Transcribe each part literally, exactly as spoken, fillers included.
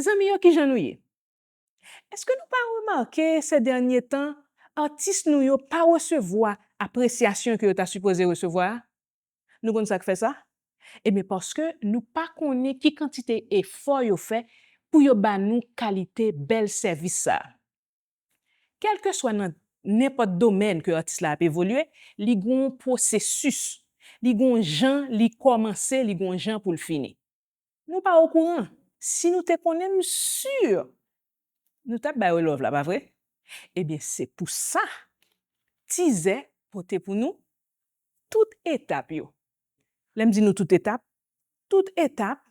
Zanmi yo, kijan nou ye? Èske nou pa remake se dènye tan, atis nou yo pa resevwa apresyasyon ke yo ta sipoze resevwa a? Nou konn sa k fè sa? Ebyen, paske nou pa konnen ki kantite efò yo fè pou yo ba nou kalite bèl sèvis sa a. Kèlkeswa nan nenpòt domèn ke atis la ap evolye, li gon pwosesis, li gon jan li kòmanse, li gon jan pou l fini. Nou pa okouran. Si nou te konnen, m si nou t ap ba yo love la, pa vre? Ebyen, se pou sa Tizè pote pou nou tout etap yo. Lè m di nou tout etap, tout etap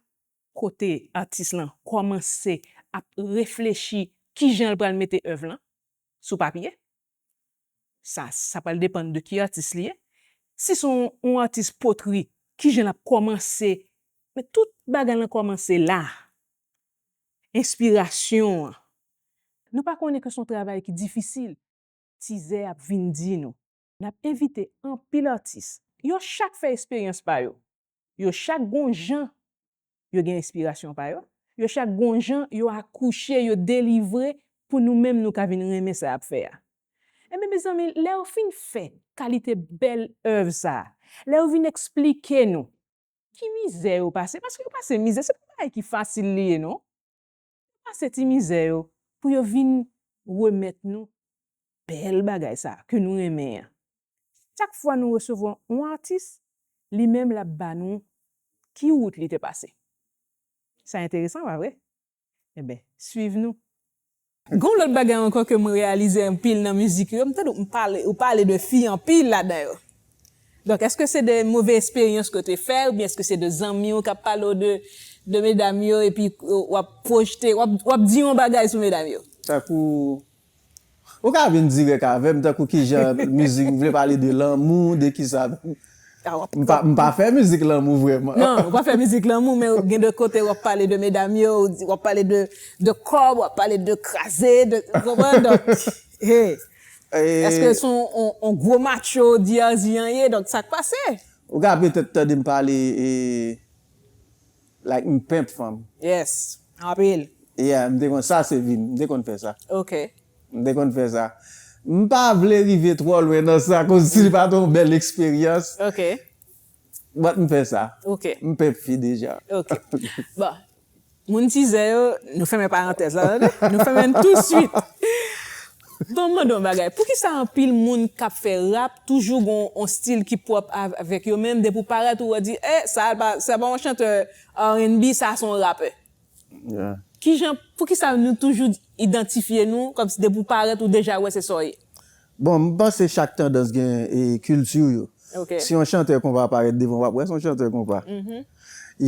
kote atis lan kòmanse ap reflechi kijan l pral mete èv lan sou papye. Sa, sa pral depann de ki atis li ye. Si se yon, yon atis potri, kijan l ap kòmanse? Men tout bagay lan kòmanse la. Enspirasyon an. Nou pa konnen ke se yon travay ki difisil. Tizè ap vin di nou. N ap envite anpil atis. Yo chak fè esperyans pa yo. Yo chak gon jan yo gen enspirasyon pa yo. Yo chak gon jan yo akouche, yo delivre pou nou menm nou ka vin renmen sa y ap fè a. Ebyen, mezanmi, lè yo fin fè kalite bèl èv sa a, lè yo vin eksplike nou ki mizè yo pase, paske yo pase mizè, se pa bagay ki fasil li ye, non. Pase ti mizè yo pou yo vin remèt nou bèl bagay sa a ke nou renmen an. Chak fwa nou resevwa yon atis, li menm l ap ba nou ki wout li te pase. Sa enteresan, pa vre? Enben, swiv nou. Gon lòt bagay ankò ke mwen reyalize anpil nan mizik yo, m tande w pale, ou pale de fi anpil ladan yo. Donk, èske se de move esperyans ke w te fè, oubyen èske se de zanmi w k ap pale w de, de medam yo, epi w ap pwojte, w ap, w ap di yon bagay sou medam yo? Tankou, ou ka vin dirèk avè m, tankou kijan mizik, ou vle pale de lanmou, de kisa? Ah, w ap, m pa, m pa fè mizik lanmou vrèman. Non, ou pa fè mizik lanmou, men gen de kote w ap pale de medam yo, w ap pale de, de kòb, w ap pale de kraze, de, ou konprann? Donk, hey, èske se yon, yon, yon gwo macho D R Z an ye? Donk, sa k pase? Ou ka petèt tande m pale, e, like, m pimp fanm. Yes, anpil. Yeah, m te konn, sa se vi m, m te konn fè sa. Ok. M te konn fè sa. M pa vle rive twò lwen nan sa, kòmsi li pa t yon bèl eksperyans. Ok. But m fè sa. Ok. M pimp fi deja. Ok. Bon, moun Tizè yo, nou fèmen parantèz la, tande? Nou fèmen l tousuit. Bon, m mande yon bagay. Poukisa anpil moun k ap fè rap toujou gon yon stil ki pwòp av-, avèk yo menm, depi w parèt ou wè di, eh, sa pa, sa pa yon chantè R and B, sa se yon rapè? Yeah. Kijan, poukisa nou toujou idantifye nou, kòmsi depi w parèt ou deja wè se sa w ye? Bon, m panse chak tandans gen, e, kilti yo. Ok. Si yon chantè konpa parèt devan w, w ap wè se yon chantè konpa. Mhm.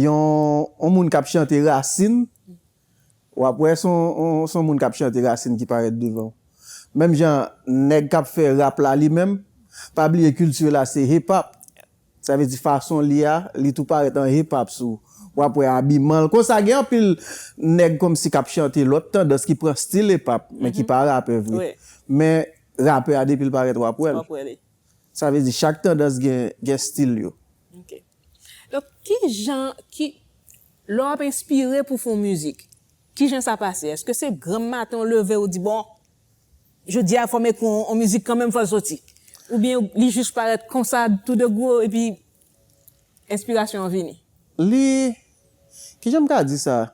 Yon, yon moun k ap chante rasin, w ap wè se yon, yon, se yon moun k ap chante rasin ki parèt devan w. Menm jan nèg k ap fè rap la li menm, pa bliye kilti la se hip hop. Sa vle di fason li a, li tou parèt an hip hop sou. W ap wè abiman l. Konsa gen anpil nèg kòmsi k ap chante lòt tandans ki pran stil hip hop, men ki pa rapè vre. Wi. Men rapè a depi l parèt w ap wè l. W ap wè li. Sa vle di chak tandans gen, gen stil yo. Ok. Donk, ki jan, ki, lè w ap enspire pou fè yon mizik, ki jan sa pase? Èske se granm maten w leve ou di, bon, jodi a fò m ekri yon, yon mizik kanmenm, fò l soti? Oubyen li jis parèt konsa, tou de gwo, epi enspirasyon an vini? Li, kijan m ka di sa?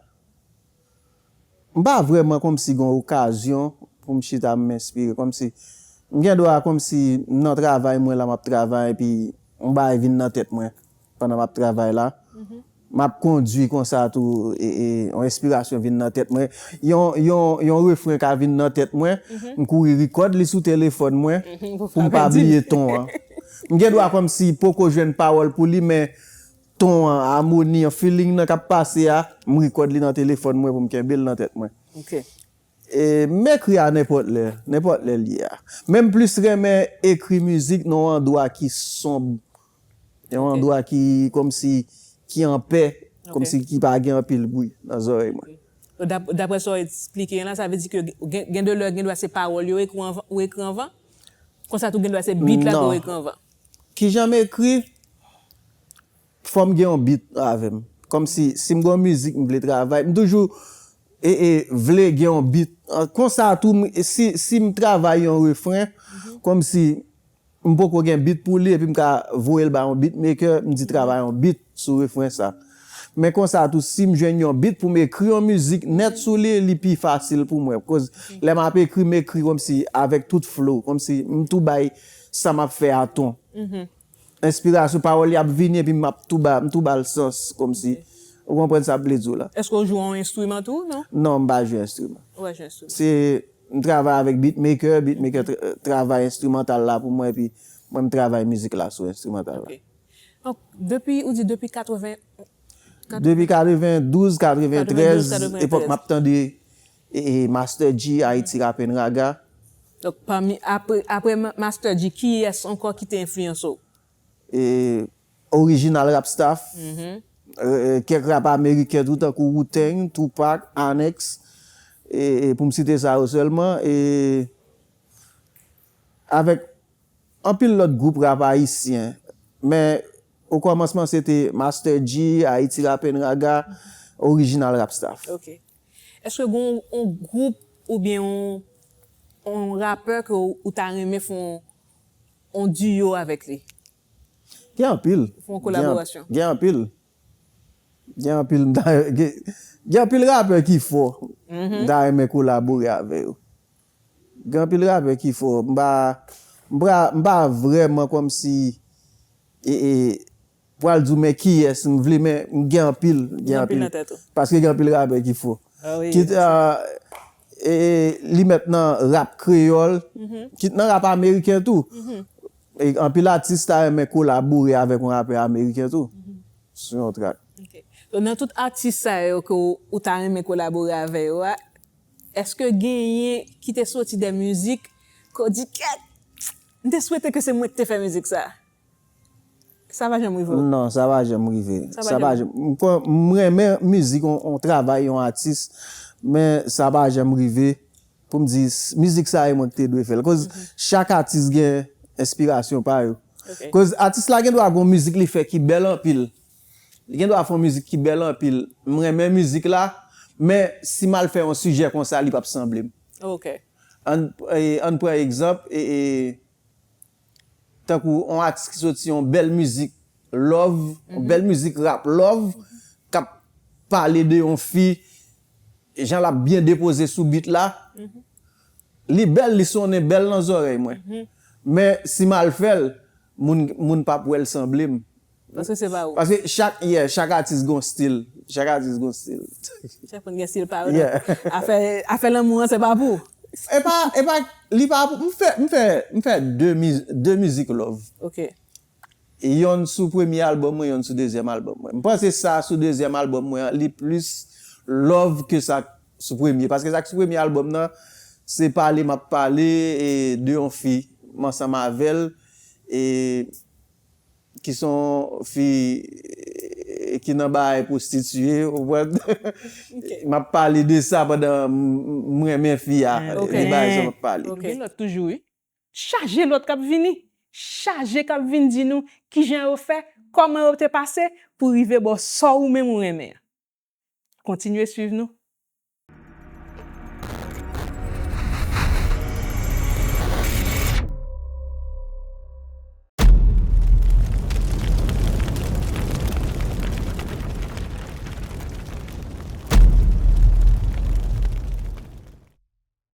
M pa vrèman kòmsi gen yon okazyon pou m chita m enspire. Kòmsi, m gen dwa kòmsi m nan travay mwen la, m ap travay, epi yon bagay vin nan tèt mwen pandan m ap travay la. Mhm. M ap kondui konsa tou, e, e, yon enspirasyon vin nan tèt mwen. Yon, yon, yon refren ka vin nan tèt mwen, mhm, m kouri rekòd li sou telefòn mwen, mhm, pou m pa bliye ton an. M gen dwa kòmsi poko jwenn pawòl pou li, men ton an, amoni an, feeling nan k ap pase a, m rekòd li nan telefòn mwen pou m kenbe l nan tèt mwen. Ok. E m ekri a nenpòt lè, nenpòt lè l ye a. Men m plis renmen ekri mizik nan yon andwa ki sonb, yon, ok, andwa ki kòmsi, ki anpè, ok, kòmsi ki pa gen anpil bri nan zòrèy mwen. Ok. Dap-, daprè sa w eksplike la, sa vle di ke gen, gen de lè, gen dwa se pawòl yo ekri anvan, ou ekri anvan? Konsa tou gen dwa se beat la ke w ekri anvan? Non. Kijan m ekri? Fò m gen yon beat avè m. Kòmsi, si m gen yon mizik m vle travay, m toujou, e, e vle gen yon beat. An, konsa tou, m- si, si m travay yon refren, kòmsi m poko gen beat pou li, epi m ka voye l ba yon beatmaker, m di travay yon beat sou refren sa. Men konsa tou, si m jwenn yon beat pou m ekri yon mizik nèt sou li, li pi fasil pou mwen. Koz lè m ap ekri, m ekri kòmsi avèk tout flow, kòmsi m tou bay sa m ap fè a ton. Enspirasyon, pawòl y ap vini, epi m ap tou ba, m tou ba l sans, kòmsi. Ou konprann sa m vle di w la? Èske w jwe yon enstriman tou, non? Non, m pa jwe enstriman. Ou pa jwe enstriman. Se, m travay avèk beatmaker, beatmaker tra- travay enstrimantal la pou mwen, epi mwen m travay mizik la sou enstrimantal la. Ok. Donk, depi, ou di depi katreven, Depi katrevendouz, katreventrèz, katrevendouz, epòk m ap tande e, e Master G, Haiti Rap and Raga. Donk, pami, apre, apre Ma- Master G, kiyès ankò ki te enfliyanse w? E, Original Rap Staff, e, e, kèk rap ameriken tou, tankou Wu-Tang, Tupac, Onyx, e, e pou m site sa yo sèlman, e avèk anpil lòt gwoup rap ayisyen, men o kòmansman se te Master G, Haiti Rap and Raga, Original Rap Staff. Ok. Èske gen yon gwoup oubyen yon, yon rapè ke w, ou ta renmen fè yon, yon duo avèk li? Gen anpil. Fè yon kolaborasyon. Gen anpil. Gen anpil, m ta- gen, gen anpil rapè ki fò. M ta renmen kolabore avè yo. Gen anpil rapè ki fò. M pa, m pa, m pa vrèman kòmsi e, e, pral di w men kiyès m vle, men m gen anpil, gen Gen anpil anpil. Nan tèt ou. Paske gen anpil rapè ki fò. Ah oui. Kit, euh, e, li mèt nan rap kreyòl, kit nan rap ameriken tou. E anpil atis ta renmen kolabore avèk yon rapè ameriken tou. Sou yon track. Ok. So, nan tout atis sa yo ke w, ou ta renmen kolabore avè yo a, èske genyen ki te soti de mizik ke w di kèt, m te swete ke se mwen ki te fè mizik sa? Sa pa janm rive w? Non, sa pa janm rive. Sa pa janm. Janm. M kon- m renmen mizik, on, on travay, yon atis, men sa pa janm rive pou m di s- mizik sa e mwen ki te dwe fè l. Koz chak atis gen enspirasyon pa yo. Ok. Koz atis la gen dwa gon mizik li fè ki bèl anpil. Li gen dwa fè yon mizik ki bèl anpil. M renmen mizik la, men si m al fè yon sijè konsa, li p ap sanble m. Ok. Ann e, ann pran egzanp, e, e, tankou yon atis ki soti yon bèl mizik love, yon bèl mizik rap love, k ap pale de yon fi, jan l ap byen depoze sou beat la. Li bèl, li sonnen bèl nan zòrèy mwen. Men si m al fè l, moun, moun p ap wè l sanble m. Paske se pa ou. Paske chak, yeah, chak atis gon stil. Chak atis gon stil. Chak moun gen stil pa yo. Yeah. Afè, afè lanmou an, se pa pou ou. E pa, e pa, li pa pou, m fè, m fè, m fè de, miz- de mizik love. Ok. Yonn sou premye albòm mwen, yonn sou dezyèm albòm mwen. M panse sa sou dezyèm albòm mwen an, li plis love ke sa k sou premye. Paske sa k sou premye albòm nan, se pale m ap pale e de yon fi, m ansanm avè l, e ki se yon fi e ki nan bagay pwostitiye, ou konprann? M ap pale de sa pandan m m renmen fi a, Ok. de bagay sa m ap pale. Ok. Gen lòt toujou, wi. Chaje lòt k ap vini. Chaje k ap vin di nou kijan yo fè, kòman yo te pase pou rive bò sa ou menm ou renmen an. Kontinye swiv nou.